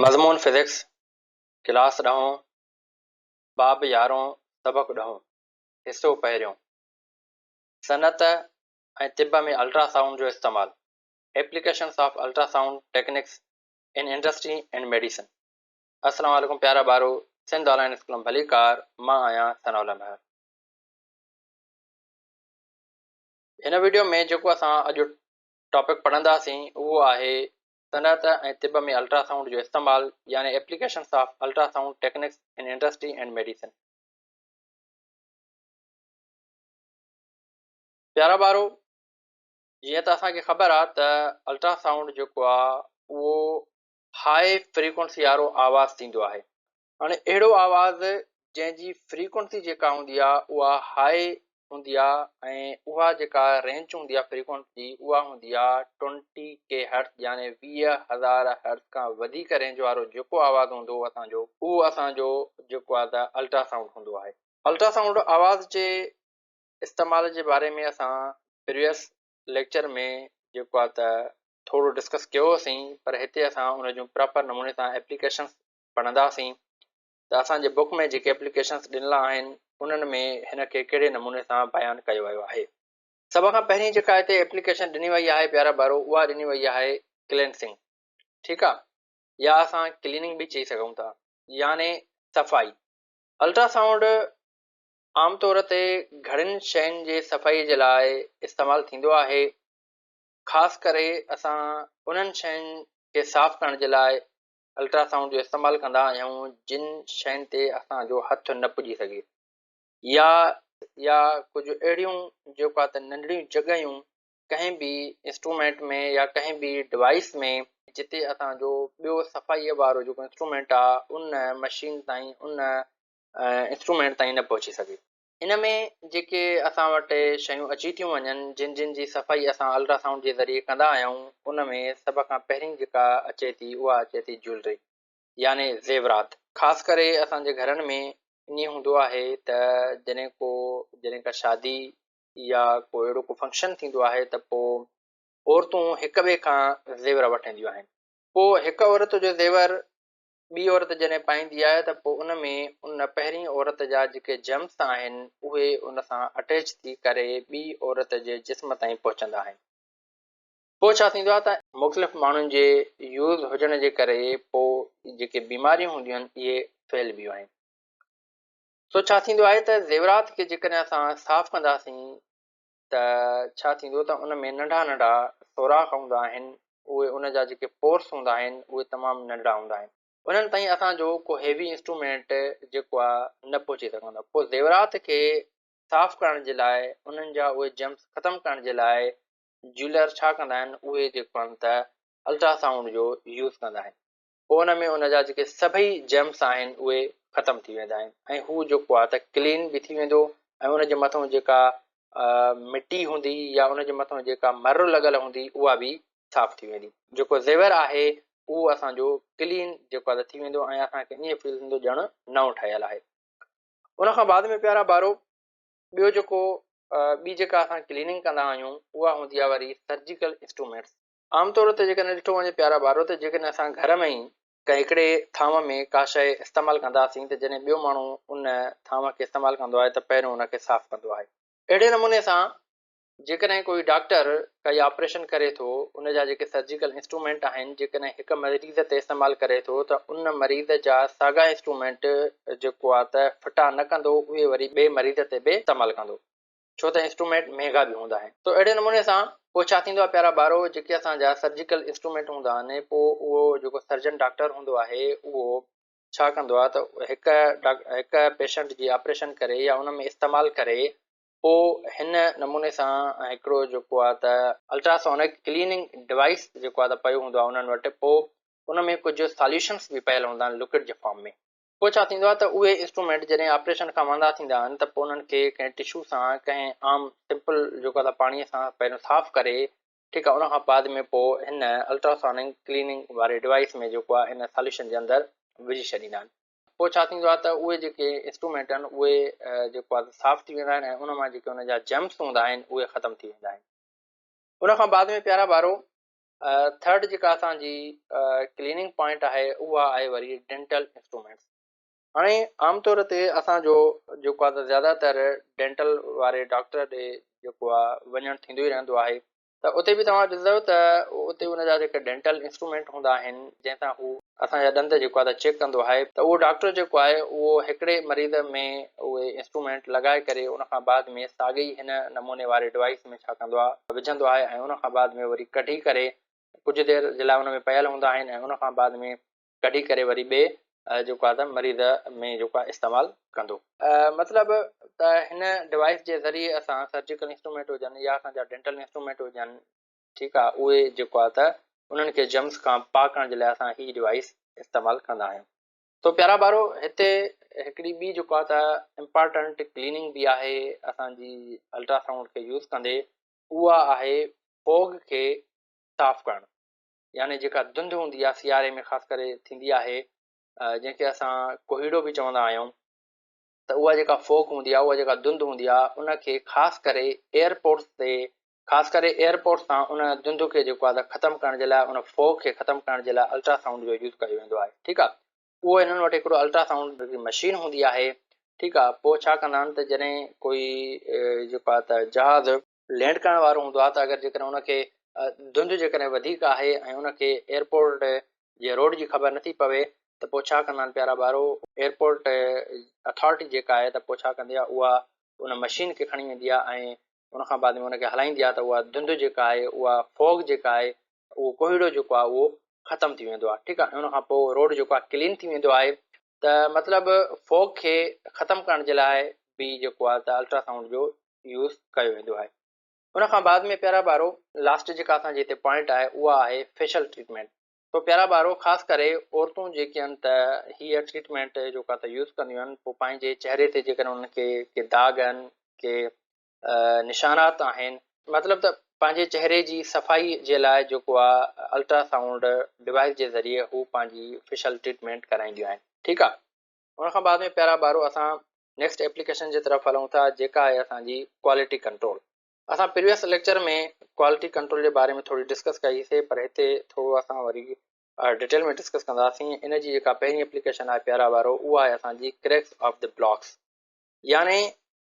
مضمون physics, class ڏهون، باب يارهون، سبق ڏهون، حصو پهريون، صنعت ۽ طب ۾ الٽرا سائونڊ جو استعمال، Applications of Ultrasound Techniques in Industry and Medicine. السلام عليڪم پيارا ٻارو، سنڌ آن لائين اسڪول ۾ ڀليڪار، مان آهيان ثناء الله مهر. هن وڊيو ۾ جيڪو اسان اڄ ٽاپڪ پڙهنداسين اهو آهي صنعت ۽ طب ۾ الٽرا سائونڊ جو استعمال يعني applications of ultrasound techniques in industry and medicine. پيارا ٻارو جيئن ته اسان کي خبر آ ته الٽرا سائونڊ جيڪو آ اهو هاء فريڪوئنسي وارو آواز ٿيندو آهي. هاڻي اهڙو آواز جنهن جي فريڪوئنسي جيڪا هوندي آ اها هاء هوندي آ ۽ اها جيڪا رينج هوندي آ فريڪوئنسي جي اها هوندي آ ٽوئنٽي ڪي هرٽز يعني 20,000 هرٽز کان وڌيڪ رينج وارو جيڪو آواز هوندو اسان جو اهو اسان جو جيڪو آ ته الٽرا سائونڊ هوندو آهي. الٽرا سائونڊ آواز جي استعمال جي باري ۾ اسان پريويس ليڪچر ۾ جيڪو آ ته ٿورو ڊسڪس ڪيو هوسين پر هتي اسان ان جون پراپر نموني سان ايپليڪيشنس پڙهنداسين ته اسان جي بڪ ۾ جيڪي ايپليڪيشنس ڏنل آهن انهن ۾ هن کي ڪهڙي نموني سان بيان ڪيو ويو آهي. سڀ کان پهرين جيڪا هتي ايپليڪيشن ڏني وئي آهي پيارا ٻارو اها ڏني وئي آهي ڪلينسنگ ٺيڪ آ يا اسان ڪليننگ به چئي سگهون ٿا يعني صفائي. الٽرا سائونڊ عام طور تي گهڻين شين جي صفائي جي لاء استعمال ٿيندو آهي خاص ڪري اسان انهن شين کي صاف ڪرڻ جي لاء الٽرا سائونڊ جو استعمال ڪندا آهيون جن شين تي اسان جو هٿ نه پڄي سگهي يا يا ڪجهه اهڙيون جيڪو آهي ته ننڍڙيون جڳهيون ڪنهن به انسٽرومينٽ ۾ يا ڪنهن به ڊوائس ۾ جتي اسان جو ٻيو صفائي وارو جيڪو انسٽرومينٽ آهي ان مشين تائين ان انسٽرومينٽ تائين نه پهچي سگهي. ان ۾ جيڪي اسان وٽ شيون اچي ٿيون وڃن جن جن جي صفائي اسان الٽرا سائونڊ جي ذريعي ڪندا آهيون ان ۾ سڀ کان پهرين جيڪا اچي ٿي اها اچي ٿي جيولري يعني زيورات. خاص ڪري اسان جي گهرن ۾ ائين هوندو آهي ته جڏهن ڪو جڏهن ڪا شادي يا ڪو اهڙو ڪو فنڪشن ٿيندو آهي ته پوء عورتون هڪ ٻئي کان زيور وٺنديون آهن پوء هڪ عورت جو زيور ٻي عورت جڏهن پائيندي آهي ته پوء ان ۾ ان پهرين عورت جا جيڪي جرمس آهن اهي ان سان اٽيچ ٿي ڪري ٻي عورت جي جسم تائين پهچندا آهن. پوء ڇا ٿيندو آهي ته مختلف ماڻهن جي يوز هجڻ جي ڪري پوء جيڪي بيماريون هونديون آهن اهي ڦهلبيون آهن. سو ڇا ٿيندو آهي ته زيورات کي جيڪڏهن اسان صاف ڪنداسين ته ڇا ٿيندو ته ان ۾ ننڍا ننڍا سوراخ هوندا آهن، اهي ان جا جيڪي پورس هوندا آهن اهي تمام ننڍڙا هوندا آهن. انهن تائين اسان جو ڪو هيوي انسٽرومينٽ جيڪو آهي نه پهچي سگهندو. پوء زيورات کي صاف ڪرڻ جي لاء انهن جا اهي جرمس ختم ڪرڻ جي لاء جيولر ڇا ڪندا آهن اهي جيڪو آهن ته الٽرا سائونڊ جو يوز ڪندا آهن. پوء ان ۾ ان جا جيڪي سڀئي جرمس آهن اهي ختم ٿي ويندا آهن ۽ هو جيڪو آهي ته ڪلين به ٿي ويندو ۽ ان جي مٿان جيڪا مٽي هوندي يا ان جي مٿان جيڪا مر لڳل هوندي اها به صاف ٿي ويندي. جيڪو زيور آهي اهو اسان جو ڪلين جيڪو آهي ته ٿي ويندو ۽ اسان کي ائين فيل ٿيندو ڄڻ نئون ٺهيل آهي. ان کان بعد ۾ پيارا ٻارو ٻيو جيڪو ٻي جيڪا اسان ڪليننگ ڪندا آهيون اها هوندي آهي وري سرجيڪل انسٽرومينٽس. عام طور تي جيڪڏهن ڏٺو وڃي پيارا ٻارو ته جيڪڏهن اسان گهر ۾ ئي ڪنهن هڪڙي ٿانو ۾ ڪا شيء استعمال ڪنداسين ته جڏهن ٻيو ماڻهو ان ٿانو کي استعمال ڪندو آهي ته پهريون ان کي صاف ڪندو آهي. اهڙي نموني سان جيڪڏهن ڪوئي ڊاڪٽر ڪائي آپريشن ڪري ٿو ان جا جيڪي سرجيڪل انسٽرومينٽ آهن جيڪڏهن هڪ مريض تي استعمال ڪري ٿو ته ان مريض جا ساڳا انسٽرومينٽ جيڪو آهي ته ڦٽا نه ڪندو اهي وري ٻئي مريض تي به استعمال ڪندو. ڇو ته انسٽرومينٽ مهنگا به هوندا آهن. سو اهڙي نموني سان پوء ڇا ٿيندو آهي پيارا ٻارو جيڪي اسان جا سرجيڪل انسٽرومينٽ هوندا آهن پوء اهو جيڪو سرجن ڊاڪٽر هوندو آهي اهو ڇا ڪندو آهي ته هڪ هڪ پيشنٽ جي آپريشن ڪري يا ان ۾ استعمال ڪري پوء هن نموني سان هڪڙو جيڪو آهي ته الٽراسونڪ ڪليننگ ڊوائس جيڪو آهي ته پيو هوندو آهي انهن وٽ پوء ان ۾ ڪجهه ساليوشنس به پيل هوندا آهن لڪوڊ جي فارم ۾. پوء ڇا ٿيندو آهي ته اهي انسٽرومينٽ جڏهن آپريشن کان واندا ٿيندا آهن ته پوء انهن کي ڪنهن ٽشو سان ڪنهن عام سمپل جيڪو آهي پاڻي سان پهريون صاف ڪري ٺيڪ آهي ان کان بعد ۾ پوء هن الٽراسونڪ ڪليننگ واري ڊوائس ۾ جيڪو آهي ان ساليوشن جي اندر وجهي ڇڏيندا آهن پوء ڇا ٿيندو آهي ته اهي جيڪي انسٽرومينٽ آهن اهي جيڪو آهي صاف ٿي ويندا آهن ۽ ان مان جيڪي ان جا جرمس هوندا آهن اهي ختم ٿي ويندا آهن ان کان بعد ۾ پيارا ٻارو. ٿرڊ جيڪا اسان جي ڪليننگ پوائنٽ آهي اها آهي وري ڊينٽل انسٽرومينٽس. هاڻي عام طور تي اسان جو جيڪو آهي ته زياده تر ڊينٽل واري ڊاڪٽر ڏي جيڪو آهي وڃڻ ٿيندو ئي رهندو آهي ته اتي به توهان ڏسندو ته اتي ان جا جيڪي ڊينٽل انسٽرومينٽ هوندا آهن جنهن سان هو اسان جا ڏند جيڪو آهي ته چيڪ ڪندو آهي ته اهو ڊاڪٽر جيڪو آهي اهو هڪڙي مريض ۾ اهي انسٽرومينٽ لڳائي ڪري ان کان بعد ۾ ساڳئي هن نموني واري ڊوائيس ۾ ڇا ڪندو آهي وجهندو آهي ۽ ان کان بعد ۾ وري ڪڍي ڪري ڪجهه دير جي لاء ان ۾ پيل هوندا آهن ۽ ان کان بعد ۾ ڪڍي ڪري وري ٻئي جيڪو آهي ته مريض ۾ جيڪو آهي استعمال ڪندو. مطلب ته هن ڊوائيس جي ذريعي اسان سرجيڪل انسٽرومينٽ هجن يا اسان جا ڊينٽل انسٽرومينٽ هجن ٺيڪ آهي اهي جيڪو آهي ته انهن کي جرمس کان پاڪ ڪرڻ جي لاء اسان هي ڊوائيس استعمال ڪندا آهيون. تو پيارا ٻارو هتي هڪڙي ٻي جيڪو آهي ته امپارٽنٽ ڪليننگ به آهي اسان جي الٽرا سائونڊ کي يوز ڪندي اها آهي فوگ کي صاف ڪرڻ. يعني جيڪا ڌنڌ هوندي آهي سياري ۾ خاص ڪري ٿيندي آهي جنهن کي اسان ڪوهيڙو به چوندا آهيون ته اها جيڪا فوگ هوندي آهي اها جيڪا ڌنڌ هوندي آهي ان کي خاص ڪري ايئرپورٽس تي خاص ڪري ايئرپورٽس تان ان ڌنڌ کي جيڪو آهي ختم ڪرڻ جي لاء ان فوگ کي ختم ڪرڻ جي لاء الٽرا سائونڊ جو يوز ڪيو ويندو آهي ٺيڪ آهي اهو انهن وٽ هڪڙو الٽرا سائونڊ مشين هوندي آهي ٺيڪ آهي پوء ڇا ڪندا آهن ته جڏهن ڪوئي جيڪو آهي ته جهاز لينڊ ڪرڻ وارو هوندو آهي ته اگر جيڪڏهن ان کي ڌنڌ جيڪڏهن وڌيڪ آهي ۽ ان کي ايئرپورٽ جي روڊ جي خبر نٿي پوي ته پوء ڇا ڪندا آهن پيارا ٻارو ايئرپورٽ اٿارٽي جيڪا آهي ته پوء ڇا ڪندي آهي اها ان مشين کي کڻي ويندي آهي ۽ ان کان بعد ۾ ان کي هلائيندي آهي ته اها ڌنڌ جيڪا آهي اها فوگ جيڪا آهي اهو ڪوهيڙو جيڪو آهي اهو ختم ٿي ويندو آهي ٺيڪ آهي ان کان پوء روڊ جيڪو آهي ڪلين ٿي ويندو آهي ته مطلب فوگ کي ختم ڪرڻ جي لاء به جيڪو آهي ته الٽرا سائونڊ جو يوز ڪيو ويندو آهي. ان کان بعد ۾ پيارا ٻارو لاسٽ جيڪا اسان جي هتي پوائنٽ آهي اها آهي فيشل ٽريٽمينٽ. تو پيارا ٻارو خاص ڪري عورتون جيڪي آهن ته هيء ٽريٽمينٽ جيڪا ته يوز ڪنديون آهن پوء پنهنجي چهري تي جيڪڏهن انهن کي ڪي داغ آهن ڪي نشانات آهن مطلب ته پنهنجي چهري جي صفائي جي لاء جيڪو آهي الٽرا سائونڊ ڊوائس جي ذريعي هو پنهنجي فيشل ٽريٽمينٽ ڪرائينديون آهن ٺيڪ آهي. ان کان بعد ۾ پيارا ٻارو اسان نيڪسٽ ايپليڪيشن جي طرف هلون ٿا جيڪا آهي اسان جي ڪوالٽي ڪنٽرول. اسان پريويس ليڪچر ۾ ڪوالٽي ڪنٽرول جي باري ۾ ٿوري ڊسڪس ڪئي سي پر هتي ٿورو اسان وري ڊيٽيل ۾ ڊسڪس ڪنداسين. ان جي جيڪا پهرين ايپليڪيشن آهي پيارا ٻارو اها آهي اسان جي ڪريڪس آف the blocks يعني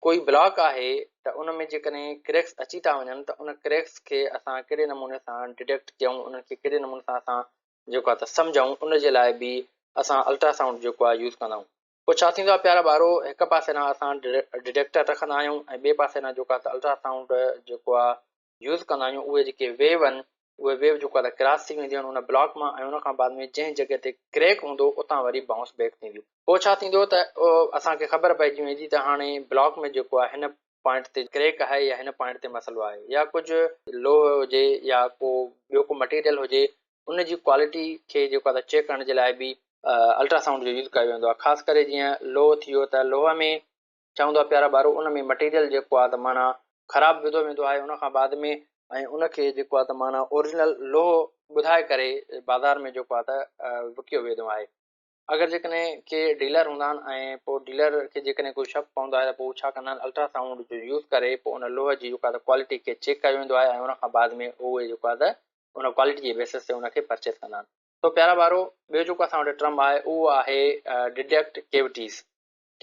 ڪوئي بلاڪ آهي ته ان ۾ جيڪڏهن ڪريڪس اچي ٿا وڃن ته ان ڪريڪس کي اسان ڪهڙي نموني سان ڊيٽيڪٽ ڪيون انهن کي ڪهڙي نموني سان اسان جيڪو آهي ته سمجهون ان جي لاء به اسان الٽرا سائونڊ جيڪو آهي يوز ڪندا آهيون. پوء ڇا ٿيندو آهي پيارا ٻارو هڪ پاسي ڏانهن اسان ڊٽيڪٽر رکندا آهيون ۽ ٻئي پاسي ڏانهن جيڪو آهي الٽرا سائونڊ جيڪو آهي يوز ڪندا آهيون اهي جيڪي ويو آهن اهي ويو جيڪو آهي ڪراس ٿي وينديون آهن ان بلاڪ مان ۽ ان کان بعد ۾ جنهن جڳهه تي ڪريڪ هوندو اتان وري بائونس بيڪ ٿينديون پوء ڇا ٿيندو ته اسان کي خبر پئجي ويندي ته هاڻي بلاڪ ۾ جيڪو آهي هن پوائنٽ تي ڪريڪ آهي يا هن پوائنٽ تي مسئلو آهي يا ڪجهه لوهه هجي يا ڪو ٻيو ڪو مٽيريل هجي ان جي ڪوالٽي کي جيڪو آهي چيڪ ڪرڻ جي لاء به الٽرا سائونڊ جو يوز ڪيو ويندو آهي خاص ڪري جيئن لوهه ٿي ويو ته لوهه ۾ ڇا هوندو آهي پيارا ٻارو ان ۾ مٽيريل جيڪو آهي ته معنيٰ خراب وڌو ويندو آهي ان کان بعد ۾ ۽ ان کي جيڪو آهي ته معنيٰ اورجنل لوهه ٻڌائي ڪري بازار ۾ جيڪو آهي ته وڪيو ويندو آهي اگر جيڪڏهن ڪي ڊيلر هوندا آهن ۽ پوء ڊيلر کي جيڪڏهن ڪوئي شڪ پوندو آهي ته پوء هو ڇا ڪندا آهن الٽرا سائونڊ جو يوز ڪري پوء ان لوهه جي جيڪا آهي ڪوالٽي کي چيڪ ڪيو ويندو آهي ۽ ان کان بعد ۾ اهي جيڪو آهي ته ان ڪوالٽي جي بيسس تي ان کي پرچيز ڪندا آهن. سو پيارا ٻارو ٻيو جيڪو اسان وٽ ٽرم آهي اهو آهي ڊڊيڪٽ ڪيوٽيز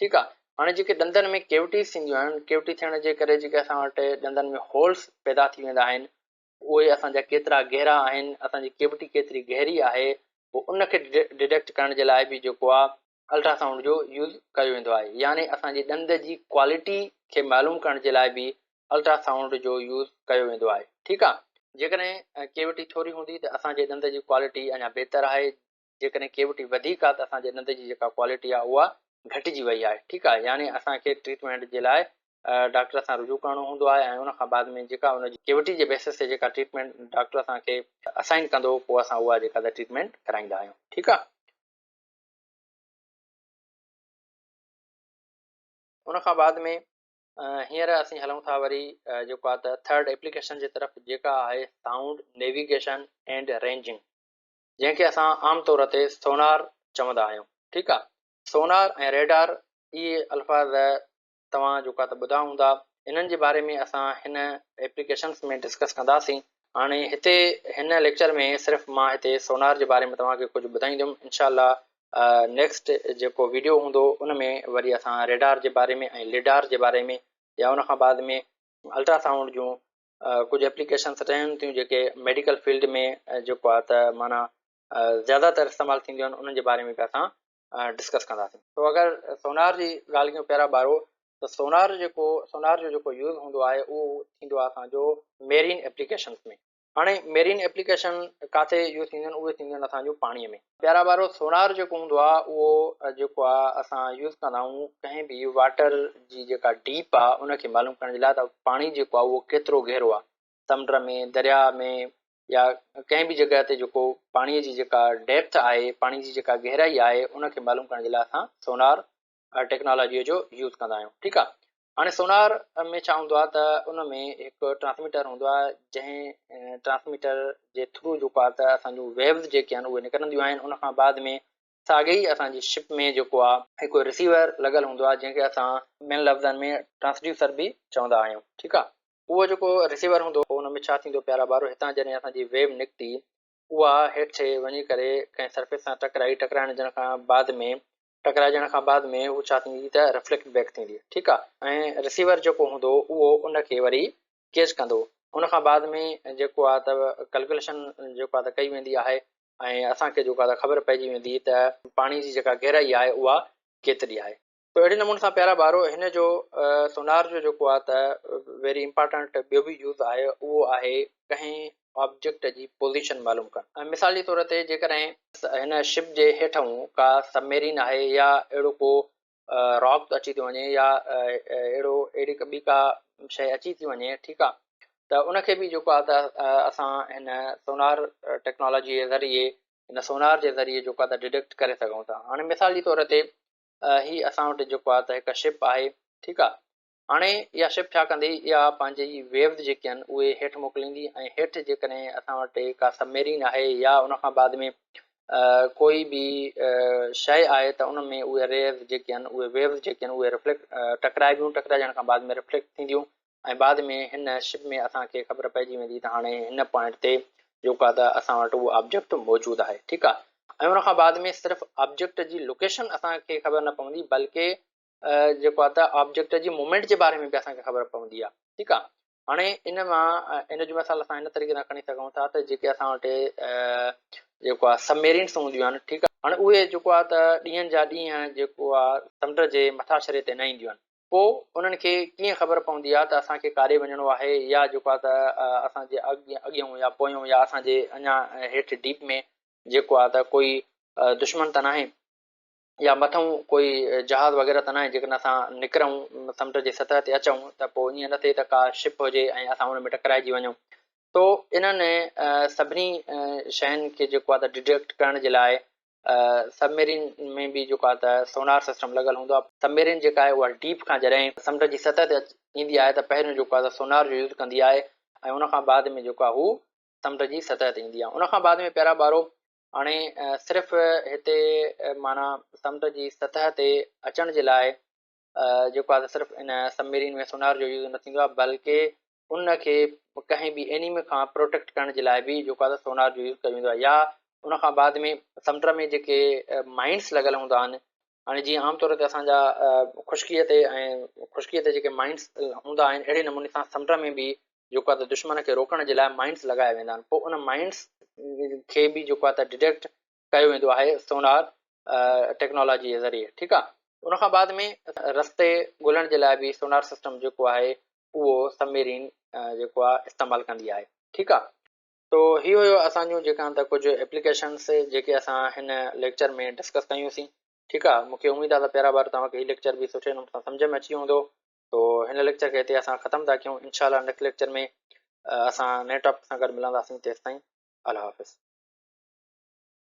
ٺيڪ آهي هاڻي جيڪي ڏندن ۾ ڪيوٽيز ٿينديون آهن ڪيوٽي ٿيڻ جي ڪري جيڪي اسان وٽ ڏندن ۾ هولس پيدا ٿي ويندا آهن اهي اسان جا ڪيترا گهرا آهن، اسان جي ڪيوٽي ڪيتري گهري آهي، پوء ان کي ڊٽيڪٽ ڪرڻ جي لاء به جيڪو آهي الٽرا سائونڊ جو يوز ڪيو ويندو آهي يعني اسان جي ڏند جي ڪوالٽي کي معلوم ڪرڻ جي لاء به الٽرا سائونڊ جو يوز ڪيو ويندو آهي ٺيڪ آهي. جيڪڏهن ڪيوٽي ٿوري هوندي ته اسان جي ڏند جي ڪوالٽي اڃا بهتر آهي، جيڪڏهن ڪيوٽي وڌيڪ آهي ته اسان جي ڏند جي جيڪا ڪوالٽي آهي اها گهٽجي وئي آهي ٺيڪ آهي يعني اسان کي ٽريٽمينٽ جي لاء ڊاڪٽر سان رجوع ڪرڻو هوندو آهي ۽ ان کان بعد ۾ جيڪا ان جي ڪيوٽي جي بيسس تي جيڪا ٽريٽمينٽ ڊاڪٽر اسان کي اسائن ڪندو پوء اسان اها جيڪا ته ٽريٽمينٽ ڪرائيندا آهيون ٺيڪ آهي. ان کان بعد ۾ هينئر اسين هلون ٿا وري جيڪو آهي ته ٿرڊ ايپليڪيشن جي طرف جيڪا آهي سائونڊ نيويگيشن اينڊ رينجنگ جنهن کي اسان عام طور تي سونار چوندا آهيون ٺيڪ آهي سونار ۽ ريڊار اهي الفاظ توهان جيڪو آهي ته ٻڌا هوندا انهن جي باري ۾ اسان هن ايپليڪيشنس ۾ ڊسڪس ڪنداسين. هاڻي هتي هن ليڪچر ۾ صرف مان هتي سونار جي باري ۾ توهان کي ڪجهه ٻڌائيندم انشاء الله نيڪسٽ جيڪو ويڊيو هوندو ان ۾ وري اسان ريڊار جي باري ۾ ۽ ليڊار جي باري ۾ يا ان کان بعد ۾ الٽرا سائونڊ جون ڪجهه ايپليڪيشنس رهن ٿيون جيڪي ميڊيڪل فيلڊ ۾ جيڪو آهي ته معنيٰ زياده تر استعمال ٿينديون آهن انهن جي باري ۾ به اسان ڊسڪس ڪنداسين. تو اگر سونار جي ڳالهه ڪيون پيارا ٻارو ته سونار جيڪو سونار جو جيڪو يوز هوندو آهي اهو ٿيندو آهي اسان جو ميرين ايپليڪيشنس ۾. هاڻي ميرين ايپليڪيشن ڪاٿي يوز ٿينديون آهن اهي ٿينديون آهن اسان جون پاڻي ۾. پيارا ٻارو سونار جيڪو هوندو آهي اهو جيڪو آهي اسان يوز ڪندا آهيون ڪنهن به واٽر جي جيڪا ڊيپ آهي ان کي معلوم ڪرڻ جي لاء ته پاڻي جيڪو آهي اهو ڪيترو گهرو آهي سمنڊ ۾ درياء ۾ يا ڪنهن به جڳهه تي جيڪو پاڻي جي جيڪا ڊيپٿ آهي پاڻي جي جيڪا گهرائي آهي ان کي معلوم ڪرڻ جي لاء اسان سونار ٽيڪنالاجيء جو يوز ڪندا آهيون ٺيڪ آهي هاڻي سونار ۾ ڇا هوندو آهي ته ان ۾ هڪ ٽرانسميٽر هوندو آهي جنهن ٽرانسميٽر جي ٿرو جيڪو آهي ته اسان جون ويوز جيڪي آهن اهي نڪرنديون آهن ان کان بعد ۾ ساڳي ئي اسان جي شپ ۾ جيڪو آهي هڪ رسيور لڳل هوندو آهي جنهن کي اسان ٻين لفظن ۾ ٽرانسڊيوسر به چوندا آهيون ٺيڪ آهي اهو جيڪو رسيور هوندو ان ۾ ڇا ٿيندو پيارا ٻارو هتان جڏهن اسان جي ويو نڪتي اها هيٺ وڃي ڪري ڪنهن سرفيس سان ٽڪرائي ٽڪرائڻ کان بعد ۾ ٽڪرائجڻ کان بعد ۾ هو ڇا ٿيندي ته رفليڪٽ بيڪ ٿيندي ٺيڪ آ ۽ رسيور جيڪو هوندو اهو ان کي وري ڪيچ ڪندو ان کان بعد ۾ جيڪو آ ته ڪلڪوليشن جيڪو آ ته ڪئي ويندي آهي ۽ اسان کي جيڪو آ ته خبر پئجي ويندي ته پاڻي جي جيڪا گهرائي آهي اها ڪيتري آهي. تو اهڙي نموني سان پيارا ٻارو هن جو سونار جو جيڪو آهي ته ويري امپارٽنٽ ٻيو به يوز آهي اهو آهي ڪنهن آبجيڪٽ جي پوزيشن معلوم ڪرڻ مثال جي طور تي جيڪڏهن هن شپ جي هيٺئون ڪا سب ميرين آهي يا اهڙو ڪو راڪ اچي ٿو وڃي يا اهڙو اهڙي ٻي ڪا شيء اچي ٿي وڃي ٺيڪ آهي ته ان کي به جيڪو آهي ته اسان هن سونار ٽيڪنالاجي جي ذريعي هن سونار جي ذريعي جيڪو آهي ته ڊٽيڪٽ ڪري سگهون ٿا هاڻي مثال جي طور تي هي اسان وٽ جيڪو آهي ته هڪ شپ آهي ٺيڪ آهي هاڻي اها شپ ڇا ڪندي اها پنهنجي ويوز جيڪي آهن اهي هيٺ موڪليندي ۽ هيٺ جيڪڏهن اسان وٽ ڪا سب ميرين آهي يا ان کان بعد ۾ ڪوئي به شيء آهي ته ان ۾ اهي ريز جيڪي آهن اهي ويوز جيڪي آهن اهي رفليڪٽ ٽڪرائبيون ٽڪرائجڻ کان بعد ۾ رفليڪٽ ٿينديون ۽ بعد ۾ هن شپ ۾ اسان کي خبر پئجي ويندي ته هاڻي هن پوائنٽ تي جيڪو آهي ته اسان وٽ اهو آبجيڪٽ موجود آهي ٺيڪ آهي ۽ ان کان بعد ۾ صرف آبجيڪٽ جي لوڪيشن اسان کي خبر نه پوندي بلڪه جيڪو آهي ته آبجيڪٽ جي موومينٽ جي باري ۾ به اسان کي خبر پوندي آهي ٺيڪ آهي هاڻي ان مان ان جو مثال اسان هن طريقي سان کڻي سگهون ٿا ته جيڪي اسان وٽ جيڪو آهي سب ميرينس هونديون آهن ٺيڪ آهي هاڻي اهي جيڪو آهي ته ڏينهن جا ڏينهن جيڪو آهي سمنڊ جي مٿاڇري تي نه اينديون آهن پوء انهن کي ڪيئن خبر پوندي آهي ته اسان کي ڪاڏي وڃڻو آهي يا جيڪو آهي ته اسان جي اڳيون يا پويون يا اسان جي اڃا هيٺ ڊيپ ۾ جيڪو آهي ته ڪوئي دشمن ته ناهي يا مٿئون ڪوئي جهاز وغيره ته ناهي جيڪڏهن اسان نڪرون سمنڊ جي سطح تي اچون ته پوء ائين نه ٿئي ته ڪا شپ هجي ۽ اسان ان ۾ ٽڪرائجي وڃون تو انهن سڀني شين کي جيڪو آهي ته ڊٽيڪٽ ڪرڻ جي لاء سب ميرين ۾ به جيڪو آهي ته سونار سسٽم لڳل هوندو آهي. سب ميرين جيڪا آهي اها ڊيپ کان جڏهن سمنڊ جي سطح تي ايندي آهي ته پهريون جيڪو آهي ته سونار جو يوز ڪندي آهي ۽ ان کان بعد ۾ جيڪو آهي هو سمنڊ جي سطح تي ايندي آهي. ان کان بعد ۾ پيارا ٻارو هاڻي صرف هتي معنيٰ سمنڊ جي سطح تي اچڻ جي لاء جيڪو آهي صرف ان سب ميرين ۾ سونار جو يوز نه ٿيندو آهي بلڪه ان کي ڪنهن به اينيمي کان پروٽيڪٽ ڪرڻ جي لاء به جيڪو آهي سونار جو يوز ڪيو ويندو آهي يا ان کان بعد ۾ سمنڊ ۾ جيڪي مائنس لڳل هوندا آهن هاڻي جيئن عام طور تي اسان جا خشڪيء تي ۽ خشڪيء تي جيڪي مائنس هوندا آهن اهڙي نموني سان سمنڊ ۾ به جيڪو آهي دشمن کي روڪڻ جي لاء مائنس لڳايا ويندا آهن پوء ان مائنس کي به جيڪو آهي ته ڊٽيڪٽ ڪيو ويندو آهي سونار ٽيڪنالاجي جي ذريعي ٺيڪ آهي ان کان بعد ۾ رستي ڳولڻ جي لاء به سونار سسٽم جيڪو آهي اهو سب ميرين جيڪو آهي استعمال ڪندي آهي ٺيڪ آهي تو هي هيو اسان جون جيڪا ته ڪجهه ايپليڪيشنس جيڪي اسان هن ليڪچر ۾ ڊسڪس ڪيون سين ٺيڪ آهي مونکي اميد آهي ته پيارا ٻار توهان کي هي ليڪچر به سٺي نموني سان سمجهه ۾ اچي ويو هوندو تو هن ليڪچر کي هتي اسان ختم ٿا ڪيون انشاء الله نيڪسٽ ليڪچر ۾ اسان نئين ٽاپڪ سان گڏ ملنداسين تيستائين الله حافظ.